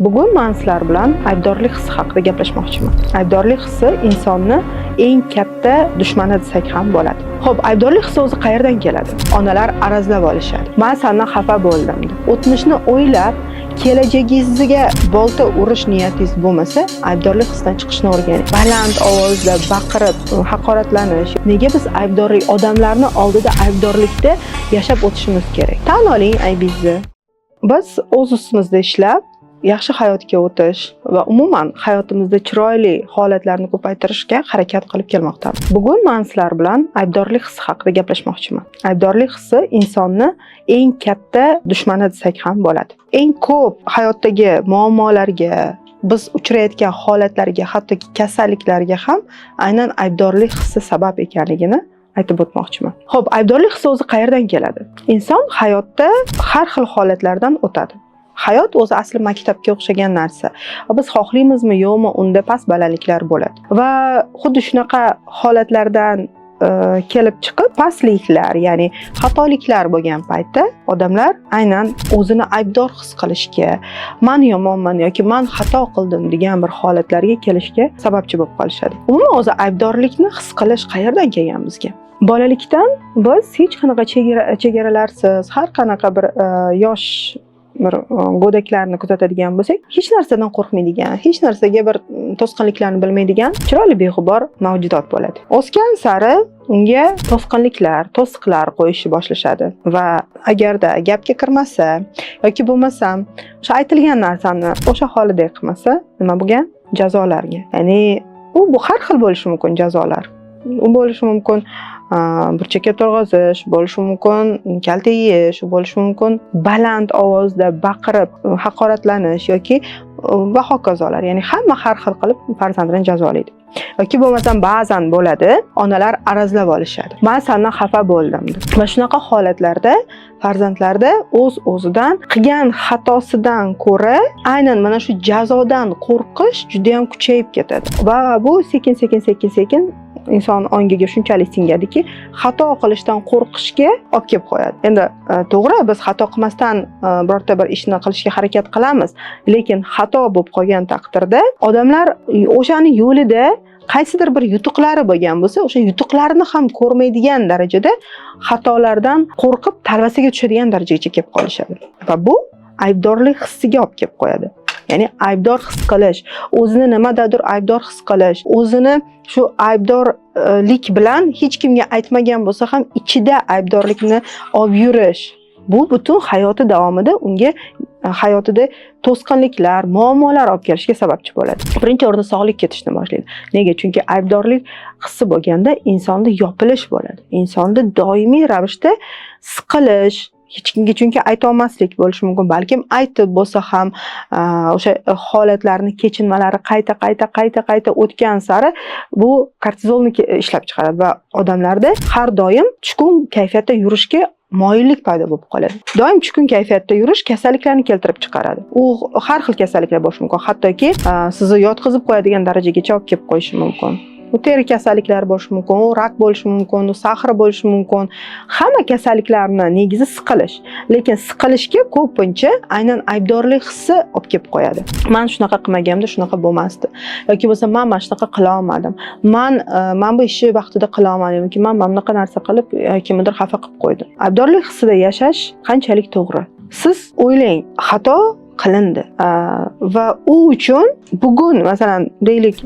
Bugun man sizlar bilan aybdorlik hissi haqida gaplashmoqchiman. Aybdorlik hissi insonni eng katta dushmani desak ham bo'ladi. Xo'p, aybdorlik hissi o'zi qayerdan keladi? Onalar arazlab olishadi. "Man sendan xafa bo'ldim" deb. O'tmishni o'ylab, kelajagingizga bolta urish niyatingiz bo'lmasa, aybdorlik hissidan chiqishni o'rganing. Baland ovozda baqirib, haqoratlanish. Nega biz aybdorlik odamlarni oldida aybdorlikda yashab o'tishimiz kerak? Tan oling aybingizni. Biz o'z ustimizda ishlab, yaxshi hayotga o'tish va umuman hayotimizda chiroyli holatlarni ko'paytirishga harakat qilib kelmoqdamiz. Bugun man sizlar bilan aybdorlik hissi haqida gaplashmoqchiman. Aybdorlik hissi insonni eng katta dushmani desak ham bo'ladi. Eng ko'p hayotdagi muammolarga, biz uchrayotgan holatlarga, hattoki kasalliklarga ham aynan aybdorlik hissi sabab ekanligini aytib o'tmoqchiman. Xo'p, aybdorlik hissi o'zi qayerdan keladi? Inson hayotda har xil holatlardan o'tadi. Hayot o'zi asli maktabga o'xshagan narsa. Va biz xohlaymizmi, yo'qmi, unda past balandliklar bo'ladi. Va xuddi shunaqa holatlardan kelib chiqib pastliklar, ya'ni xatoliklar bo'lgan paytda odamlar aynan o'zini aybdor his qilishga, man yomonman yoki man xato qildim degan bir holatlarga kelishga sababchi bo'lib qolishadi. Umuman o'zi aybdorlikni his qilish qayerdan kelgan bizga? Bolalikdan biz hech qanaqa chegaralarsiz, har qanaqa bir yosh bir go'daklarni kuzatadigan bo'lsak, hech narsadan qo'rqmaydigan, hech narsaga bir to'sqinliklarni bilmaydigan chiroyli, beg'ubor mavjudot bo'ladi. O'sgan sari unga to'sqinliklar, to'siqlar qo'yishni boshlashadi va agarda gapga kirmasa yoki bo'lmasam o'sha aytilgan narsani o'sha holida qilmasa, nima bo'lgan? Jazolarga. Ya'ni u bu har xil bo'lishi mumkin jazolar. U bo'lishi mumkin burchakka turg'azish, bo'lishi mumkin kaltak yeyish, bo'lishi mumkin baland ovozda baqirib haqoratlanish yoki va hokazolar. Ya'ni hamma har xil qilib farzandini jazolaydi. Yoki bo'lmasam ba'zan bo'ladi, onalar arazlab olishadi. "Man sendan xafa bo'ldim" deb. Va shunaqa holatlarda farzandlarda o'z-o'zidan qilgan xatosidan ko'ra aynan mana shu jazodan qo'rqish juda ham kuchayib ketadi. Va bu sekin-sekin, sekin-sekin inson ongiga shunchalik singadiki, xato qilishdan qo'rqishga olib kelib qo'yadi. Endi to'g'ri, biz xato qilmasdan birorta bir ishni qilishga harakat qilamiz, lekin xato bo'lib qolgan taqdirda odamlar o'shani yo'lida qaysidir bir yutuqlari bo'lgan bo'lsa, o'sha yutuqlarini ham ko'rmaydigan darajada xatolardan qo'rqib talvasaga tushadigan darajagacha kelib qolishadi. Va bu aybdorlik hissiga olib kelib qo'yadi. Ya'ni aybdor his qilish, o'zini nimadadir aybdor his qilish, o'zini shu aybdorlik bilan hech kimga aytmagan bo'lsa ham ichida aybdorlikni olib yurish. Bu butun hayoti davomida unga hayotida to'sqinliklar, muammolar olib kelishiga sababchi bo'ladi. Birinchi o'rinda sog'lik ketishni boshlaydi. Nega? Chunki aybdorlik hissi bo'lganda insonda yopilish bo'ladi. Insonda doimiy ravishda siqilish, hech kimga chunki aytolmaslik bo'lishi mumkin. Balkim aytib bo'lsa ham o'sha holatlarni kechinmalari qayta qayta, qayta qayta o'tgan sari bu kortizolni ishlab chiqaradi va odamlarda har doim tushkun kayfiyatda yurishga moyillik paydo bo'lib qoladi. Doim tushkun kayfiyatda yurish kasalliklarni keltirib chiqaradi. U har xil kasalliklar bo'lishi mumkin. Hattoki sizni yotqizib qo'yadigan darajagacha olib kelib qo'yishi mumkin. U teri kasalliklari bo'lishi mumkin, u rak bo'lishi mumkin, u сахар bo'lishi mumkin. Hamma kasalliklarni negizi siqilish. Lekin siqilishga ko'pincha aynan aybdorlik hissi olib kelib qo'yadi. Man shunaqa qilmaganimda shunaqa bo'lmasdi. Yoki bo'lmasa man mana shunaqa qila olmadim. Man man bu ishni vaqtida qila olmadim yoki man mana bunaqa narsa qilib kimnidir xafa qilib qo'ydim. Aybdorlik hissida yashash qanchalik to'g'ri? Siz o'ylang, xato qilindi. Va u uchun bugun, masalan, deylik,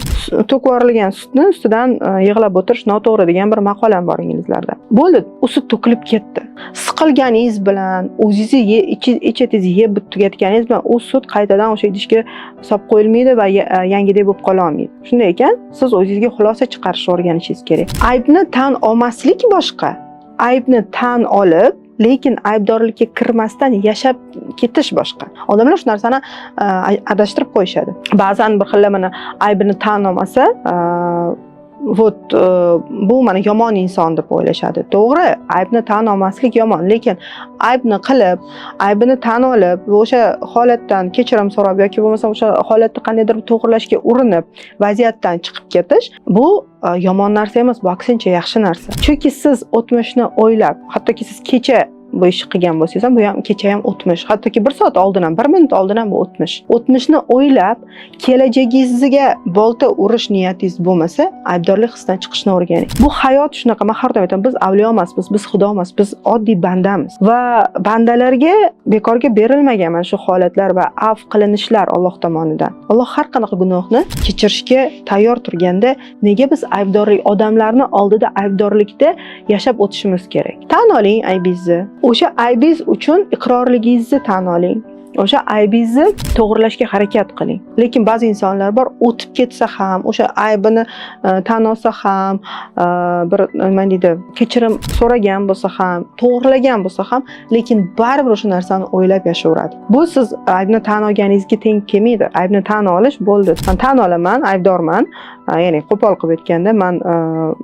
to'kib yuborilgan sutni ustidan yig'lab o'tirish noto'g'ri degan bir maqol ham bor inglizlarda. Bo'ldi, u sut to'kilib ketdi. Siqilganingiz bilan, o'zingizni ich etingizni yeb tugatganingiz bilan u sut qaytadan o'sha idishga solib qo'yilmaydi va yangidek bo'lib qola olmaydi. Shunday ekan, siz o'zingizga xulosa chiqarishni o'rganishingiz kerak. Aybni tan olmaslik boshqa. Aybni tan olib, lekin aybdorlikka kirmasdan yashab ketish boshqa. Odamlar shu narsani adashtirib qo'yishadi. Ba'zan bir xillar mana aybini tan olmasa, вот bu mana yomon inson deb o'ylashadi. To'g'ri, aybni tan olmaslik yomon, lekin aybni qilib, aybini tan olib, o'sha holatdan kechirim so'rab yoki bo'lmasam o'sha holatni qandaydir to'g'irlashga urinib, vaziyatdan chiqib ketish bu yomon narsa emas, bu aksincha yaxshi narsa. Chunki siz o'tmishni o'ylab, hattoki siz kecha bu ishni qilgan bo'lsangiz ham, bu ham kecha ham o'tmish. Hattoki bir soat oldin ham, bir minut oldin ham bu o'tmish. O'tmishni o'ylab kelajagingizga bolta urish niyatingiz bo'lmasa, aybdorlik hissidan chiqishni o'rganing. Bu hayot shunaqa. Man har doim aytaman, biz avliyo emasmiz, biz xudo emas, biz oddiy bandamiz va bandalarga bekorga berilmagan mana shu holatlar va afv qilinishlar Alloh tomonidan. Alloh har qanaqa gunohni kechirishga tayyor turganda, nega biz aybdorlik, odamlarni oldida aybdorlikda yashab o'tishimiz kerak? Tan oling aybingizni, o'sha aybingiz uchun iqrorligingizni tan oling, o'sha aybingizni to'g'irlashga harakat qiling. Lekin ba'zi insonlar bor, o'tib ketsa ham, o'sha aybini tan olsa ham, bir nima deydi, kechirim so'ragan bo'lsa ham, to'g'irlagan bo'lsa ham, lekin baribir o'sha narsani o'ylab yashayveradi. Bu siz aybni tan olganingizga teng kelmaydi. Aybni tan olish bo'ldi, man tan olaman, aybdorman. Ya'ni qo'pol qilib aytganda, man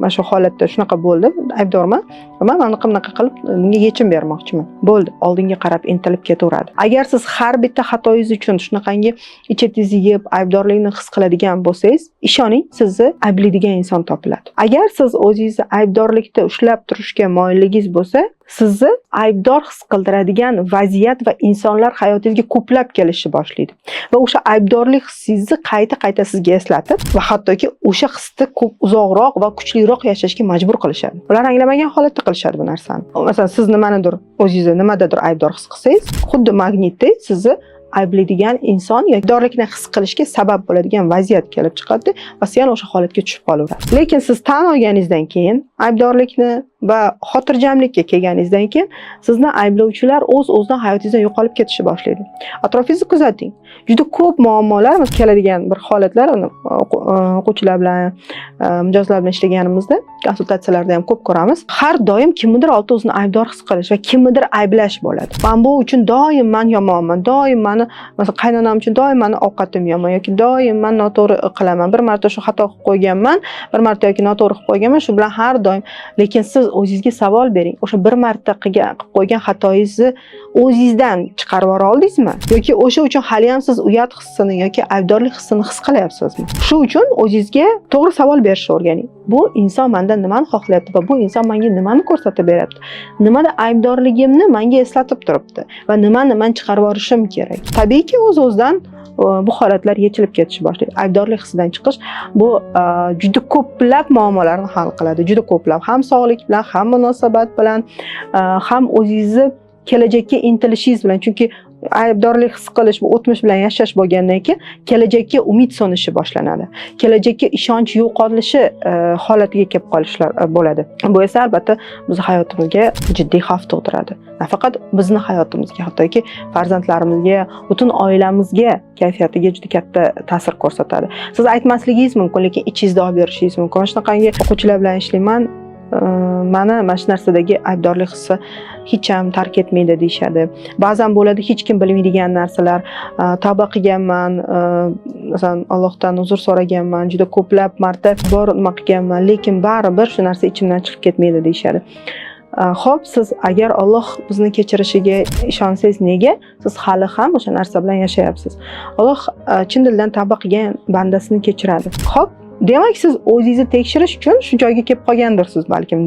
mana shu holatda shunaqa bo'ldi, aybdorman va man anaqa bunaqa qilib bunga yechim bermoqchiman, bo'ldi, oldinga qarab intilib ketaveradi. Agar siz har bitta xatoyingiz uchun shunaqangi ich etingizni yeb aybdorlikni his qiladigan bo'lsangiz, ishoning, sizni ayblaydigan inson topiladi. Agar siz o'zingizni aybdorlikda ushlab turishga moyilligingiz bo'lsa, sizni aybdor his qildiradigan vaziyat va insonlar hayotingizga ko'plab kelishni boshlaydi va o'sha aybdorlik hissingizni qayta qayta sizga eslatib va hattoki o'sha hisni ko'p uzoqroq va kuchliroq yashashga majbur qilishadi. Ular anglamagan holatda qilishadi bu narsani. Masalan, siz nimanidir, o'zingizni nimadadir aybdor his qilsangiz, xuddi magnitdek sizni ayblaydigan inson yoki aybdorlikni his qilishga sabab bo'ladigan vaziyat kelib chiqadi va siz yana o'sha holatga tushib qolaverasiz. Lekin siz tan olganingizdan keyin aybdorlikni va xotirjamlikka kelganingizdan keyin sizni ayblovchilar o'z o'zidan hayotingizdan yo'qolib ketishni boshlaydi. Atrofingizni kuzating, juda ko'p muammolar keladigan bir holatlar, uni o'quvchilar bilan, mijozlar bilan ishlaganimizda, konsultatsiyalarda ham ko'p ko'ramiz. Har doim kimnidir oldida o'zini aybdor his qilish va kimnidir ayblash bo'ladi. Man bu uchun doim man yomonman, doim mani, masalan, qaynonam uchun doim mani ovqatim yomon yoki doim man noto'g'ri qilaman, bir marta shu xato qilib qo'yganman, bir marta yoki noto'g'ri qilib qo'yganman, shu bilan har doim. Lekin siz o'zingizga savol bering: o'sha bir marta qilib qo'ygan xatoyingizni o'zingizdan chiqarib yubora oldingizmi yoki o'sha uchun haliyam siz uyat hissini yoki aybdorlik hissini his qilyapsizmi? Shu uchun o'zingizga to'g'ri savol berishni o'rganing: bu inson mandan nimani xohlayapti va bu inson menga nimani ko'rsatib beryapti, nimada aybdorligimni menga eslatib turibdi va nimani man chiqarib yuborishim kerak? Tabiiyki, o'z o'zidan bu holatlar yechilib ketishni boshlaydi. Aybdorlik hissidan chiqish bu juda ko'plab muammolarni hal qiladi, juda ko'plab, ham sog'lik bilan, ham munosabat bilan, ham o'zingizni kelajakka intilishingiz bilan. Chunki aybdorlik his qilish bu o'tmish bilan yashash bo'lgandan keyin kelajakka umid so'nishi boshlanadi, kelajakka ishonch yo'qolishi holatiga kelib qolishlar bo'ladi. Bu esa albatta bizni hayotimizga jiddiy xavf tug'diradi, nafaqat bizni hayotimizga, hattoki farzandlarimizga, butun oilamizga, kayfiyatiga juda katta ta'sir ko'rsatadi. Siz aytmasligingiz mumkin, lekin ichingizda olib yurishingiz mumkin. Shunaqangi o'quvchilar bilan ishlayman, mani mana shu narsadagi aybdorlik hissi hech ham tark etmaydi deyishadi. Ba'zan bo'ladi hech kim bilmaydigan narsalar. Tavba qilganman, masalan, Allohdan uzr so'raganman, juda ko'plab marta bor nima qilganman, lekin baribir shu narsa ichimdan chiqib ketmaydi deyishadi. Xo'p, siz agar Alloh bizni kechirishiga ishonsangiz, nega siz hali ham o'sha narsa bilan yashayapsiz? Alloh chin dildan tavba qilgan bandasini kechiradi. Xo'p, demak, siz o'zingizni tekshirish uchun shu joyga kelib qolgandirsiz balkim,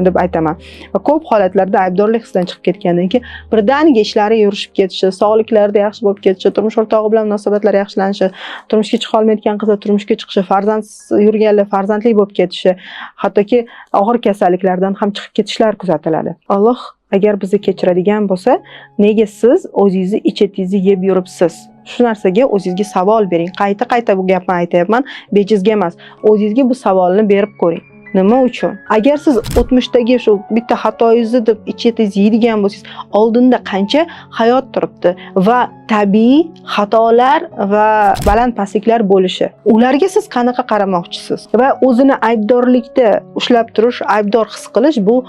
deb aytaman. Va ko'p holatlarda aybdorlik hissidan chiqib ketgandan keyin birdaniga ishlari yurishib ketishi, sog'liqlarida yaxshi bo'lib ketishi, turmush o'rtog'i bilan munosabatlar yaxshilanishi, turmushga chiqa olmayotgan qizlar turmushga chiqishi, farzandsiz yurganlar farzandli bo'lib ketishi, hattoki og'ir kasalliklardan ham chiqib ketishlar kuzatiladi. Alloh agar bizni kechiradigan bo'lsa, nega siz o'zingizni ich etingizni yeb yuribsiz? Shu narsaga o'zingizga savol bering. Qayta qayta bu gapni aytyapman, bejizga emas. O'zingizga bu savolni berib ko'ring: nima uchun? Agar siz o'tmishdagi shu bitta xatoyingizni deb ich etingizni yeydigan bo'lsangiz, oldinda qancha hayot turibdi va tabiiy xatolar va baland pastliklar bo'lishi, ularga siz qanaqa qaramoqchisiz? Va o'zini aybdorlikda ushlab turish, aybdor his qilish bu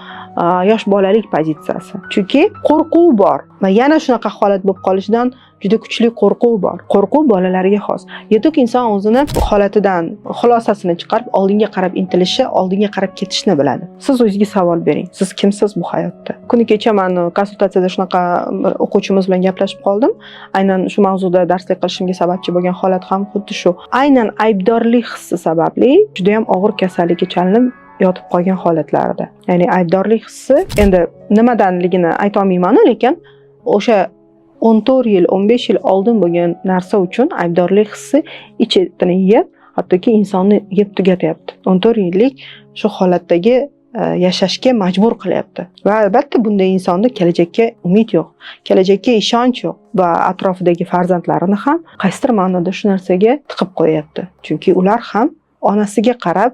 yosh bolalik pozitsiyasi, chunki qo'rquv bor va yana shunaqa holat bo'lib qolishidan juda kuchli qo'rquv bor. Qo'rquv bolalarga xos. Yetuk inson o'zini holatidan xulosasini chiqarib, oldinga qarab intilishi, oldinga qarab ketishni biladi. Siz o'zingizga savol bering: siz kimsiz bu hayotda? Kuni kecha man konsultatsiyada shunaqa bir o'quvchimiz bilan gaplashib qoldim. Aynan shu mavzuda darslik qilishimga sababchi bo'lgan holat ham xuddi shu, aynan aybdorlik hissi sababli judayam og'ir kasallikka chalinib yotib qolgan holatlarida. Ya'ni aybdorlik hissi endi nimadanligini aytolmaymanu, lekin o'sha 14 yil, 15 yil oldin bo'lgan narsa uchun aybdorlik hissi ich etini yeb, hattoki insonni yeb tugatyapti. 14 yillik shu holatdagi yashashga majbur qilyapti. Va albatta bunday insonda kelajakka umid yo'q, kelajakka ishonch yo'q va atrofidagi farzandlarini ham qaysidir ma'noda shu narsaga tiqib qo'yapti. Chunki ular ham onasiga qarab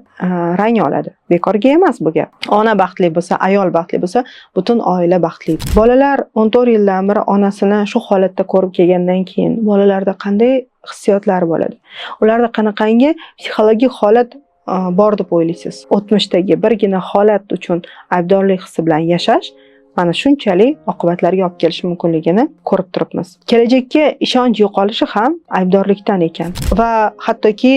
rang oladi. Bekorga emas bu gap. Ona baxtli bo'lsa, ayol baxtli bo'lsa, butun oila baxtli. Bolalar 14 yildan beri onasini shu holatda ko'rib kelgandan keyin bolalarda qanday hissiyotlar bo'ladi? Ularda qanaqangi psixologik holat bor deb o'ylaysiz? O'tmishdagi birgina holat uchun aybdorlik hissi bilan yashash mana shunchalik oqibatlarga olib kelishi mumkinligini ko'rib turibmiz. Kelajakka ishonch yo'qolishi ham aybdorlikdan ekan. Va hattoki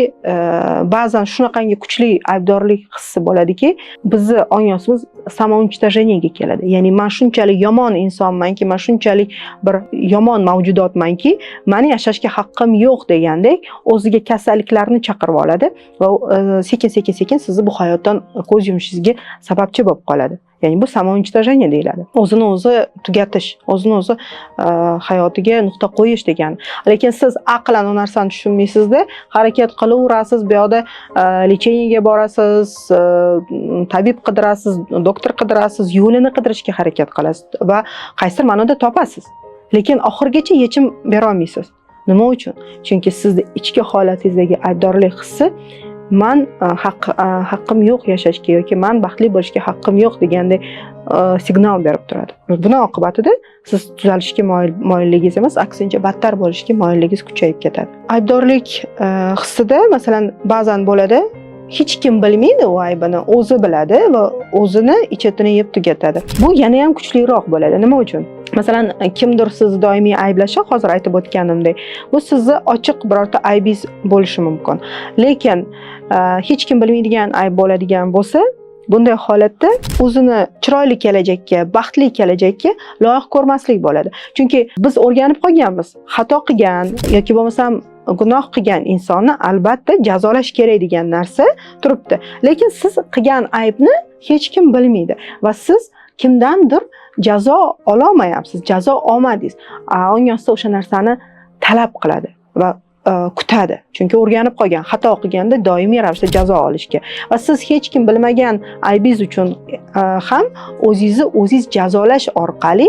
ba'zan shunaqangi kuchli aybdorlik hissi bo'ladiki, bizni ong ostimiz самоуничтожение ga keladi. Ya'ni man shunchalik yomon insonmanki, man shunchalik bir yomon mavjudotmanki, mani yashashga haqqim yo'q degandek o'ziga kasalliklarni chaqirib oladi va sekin sekin sizni bu hayotdan ko'z yumishingizga sababchi bo'lib qoladi. Ya'ni bu самоуничтожение deyiladi. O'zini o'zi tugatish, o'zini o'zi hayotiga nuqta qo'yish degani. Lekin siz aqlan u narsani tushunmaysizda, harakat qilaverasiz, bu yoqda лечение ga borasiz, tabib qidirasiz, doktor qidirasiz, yo'lini qidirishga harakat qilasiz va qaysidir ma'noda topasiz. Lekin oxirigacha yechim bera olmaysiz. Nima uchun? Chunki sizni ichki holatingizdagi aybdorlik hissi man haqqim yo'q yashashga yoki man baxtli bo'lishga haqqim yo'q degandek signal berib turadi. Buni oqibatida siz tuzalishga moyilligingiz emas, aksincha battar bo'lishga moyilligingiz kuchayib ketadi. Aybdorlik hissida masalan ba'zan bo'ladi, hech kim bilmaydi u aybini, o'zi biladi va o'zini ich-etini yeb tugatadi. Bu yana ham kuchliroq bo'ladi. Nima uchun? Masalan, kimdir sizni doimiy ayblashi, hozir aytib o'tganimdek, bu sizni ochiq birorta aybingiz bo'lishi mumkin. Lekin hech kim bilmaydigan ayb bo'ladigan bo'lsa, bunday holatda o'zini chiroyli kelajakka, baxtli kelajakka loyiq ko'rmaslik bo'ladi. Chunki biz o'rganib qolganmiz, xato qilgan yoki bo'lmasam gunoh qilgan insonni albatta jazolash kerak degan narsa turibdi. Lekin siz qilgan aybni hech kim bilmaydi va siz kimdandir jazo ololmayapsiz, jazo olmadingiz. Ong osti o'sha narsani talab qiladi va kutadi. Chunki o'rganib qolgan, xato qilganda doimiy ravishda jazo olishga. Va siz hech kim bilmagan aybingiz uchun ham o'zingizni o'zingiz jazolash orqali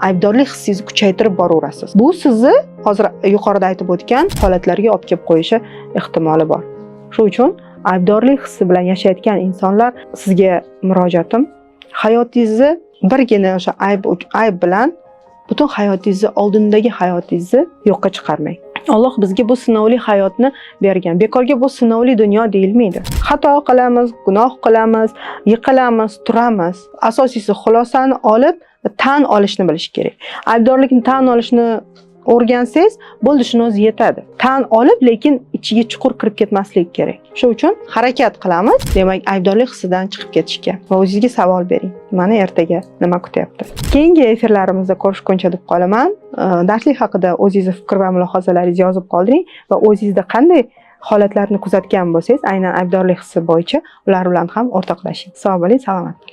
aybdorlik hissingizni kuchaytirib boraverasiz. Bu sizni hozir yuqorida aytib o'tgan holatlarga olib kelib qo'yishi ehtimoli bor. Shu uchun aybdorlik hissi bilan yashayotgan insonlar, sizga murojaatim, hayotingizni birgina o'sha ayb bilan butun hayotingizni, oldindagi hayotingizni yo'qqa chiqarmang. Alloh bizga bu sinovli hayotni bergan. Bekorga bu sinovli dunyo deyilmaydi. Xato qilamiz, gunoh qilamiz, yiqilamiz, turamiz. Asosiysi xulosani olib, tan olishni bilish kerak. Aybdorlikni tan olishni o'rgansangiz, bo'ldi, shuni o'zi yetadi. Tan olib, lekin ichiga chuqur kirib ketmaslik kerak. Shu uchun harakat qilamiz, demak, aybdorlik hissidan chiqib ketishga va o'zingizga savol bering. Mani ertaga nima kutyapti? Keyingi efirlarimizda ko'rishguncha deb qolaman. Darslik haqida o'zingizni fikr va mulohazalaringizni yozib qoldiring va o'zingizda qanday holatlarni kuzatgan bo'lsangiz, aynan aybdorlik hissi bo'yicha ular bilan ham o'rtoqlashing. Sog' bo'ling, salomat bo'ling.